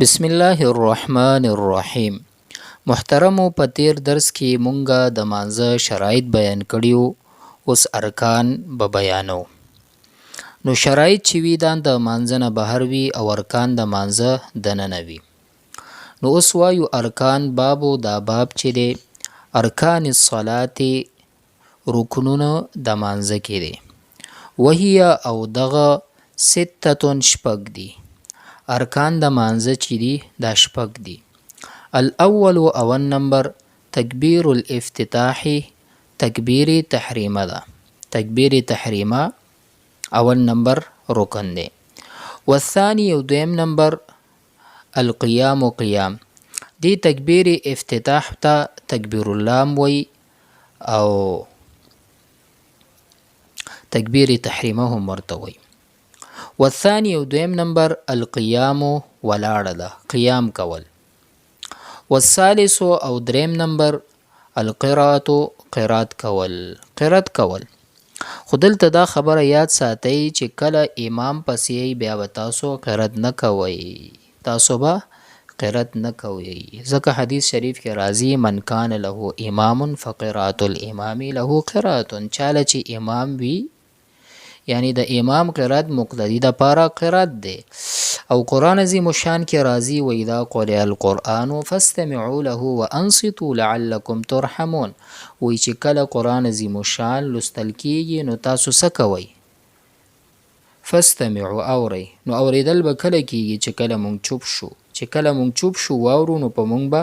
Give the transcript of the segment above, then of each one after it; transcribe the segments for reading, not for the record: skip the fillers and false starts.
بسم الله الرحمن الرحیم محترمو په تیر درس کې مونږه د مانځه شرایط بیان کړیو، اوس ارکان به بیانو. نو شرایط چې وي دا د مانځه نه بهر وي او ارکان د مانځه دننه وي. نو اوس وایو ارکان بابو، دا باب چې دی ارکان الصلات رکنونه د مانځه کې دی. وهي او دغه ستة شپږ دي. ارکان د مانځه چې دي دا شپږ دي. الاول اول نمبر تکبیر الافتتاح تکبیر تحریمه ده. تکبیر تحریمه اول نمبر رکن دی. والثاني او دویم نمبر القیام قیام. دی تکبیر افتتاح ته تکبیر الله وایي او تکبیر تحریمه هم ورته وایي. والثاني او دویم نمبر القیام ولاړه ده، قیام کول. والثالث او دریم نمبر القراءة قرات کول، قرات کول. خو دلته دا خبره یاد ساتئ چې کله امام پسې بیا به تاسو قرات نه کوئ، تاسو به قرات نه کوئ، ځکه حدیث شریف کې راځي من کان له امام فقرات الامام له قرات. چاله چې امام وي یعنی د امام قرات مقتدی د پاره قرات دی. او قرآن عظیم الشان کې راځي واذا قرئ القرآن فاستمعوا له وانصتوا لعلکم ترحمون. وایي چې کله قرآن عظیم الشان لوستل کیږي نو تاسو څه کوئ؟ فاستمعوا اورئ. نو اوریدل به کله کیږي؟ چې کله مونږ چوپ شو. چې کله مونږ چوپ شو واورو نو په مونږ به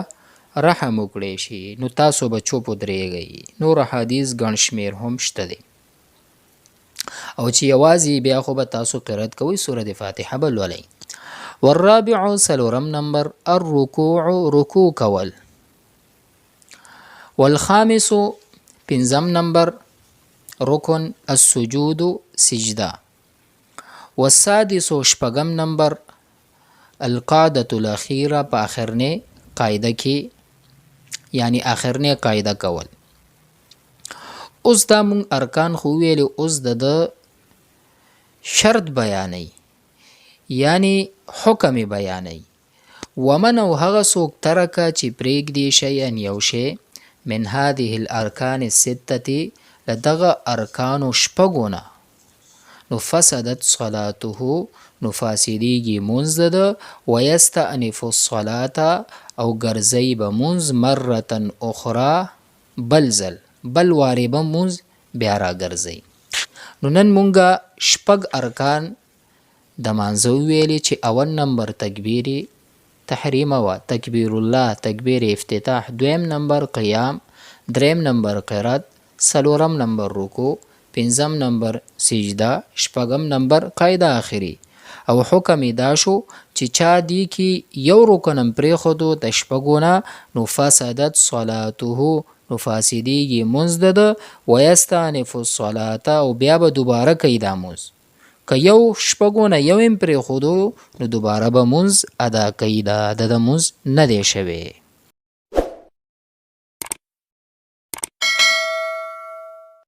رحم وکړی شي، نو تاسو به چوپ ودرېږئ. نور احادیث ګڼ شمېر هم شته دی. او چې یوازې بیا خو به تاسو قرات کوئ، سورة فاتحه به لولئ. والرابع څلورم نمبر الرکوع رکوع کول. والخامس پنځم نمبر رکن السجود سجده. والسادس شپږم نمبر القاعده الاخیره په اخرنې قاعده کې، یعنی اخرنې قاعده کول. اوس دا مونږ ارکان خو ویلې، اوس د ده شرط بیانوي، یعنی حکم یې بیانوي. ومن او هغه څوک ترک چې پرېږدي شیئا یو شی من هذه الارکان السته له دغه ارکانو شپږو نه، نو فسدت صلاته نو فاسدیږي مونځ د ده، ویستأنف الصلاة او ګرځوي به مونځ مرة اخرى بل ځل، بل وارې به مونځ بیا راګرځوي. نو نن مونږ شپږ ارکان د مانځه وویلې چې اول نمبر تکبیر تحریمه وه، تکبیر الله، تکبیر افتتاح، دویم نمبر قیام، دریم نمبر قرات، څلورم نمبر رکوع، پنځم نمبر سجده، شپږم نمبر قاعده اخري. او حکم یې دا شو چې چا دې کې یو رکن هم پرېښودو د شپږو نه نو فسدت صلاته نو فاسدېږي مونځ د ده، ویستانف الصلاة او بیا به دوباره کوي دا مونځ. که یو شپږو نه یو هم پرېښودو نو دوباره به مونځ ادا کوي، دا د ده مونځ نه دی شوی.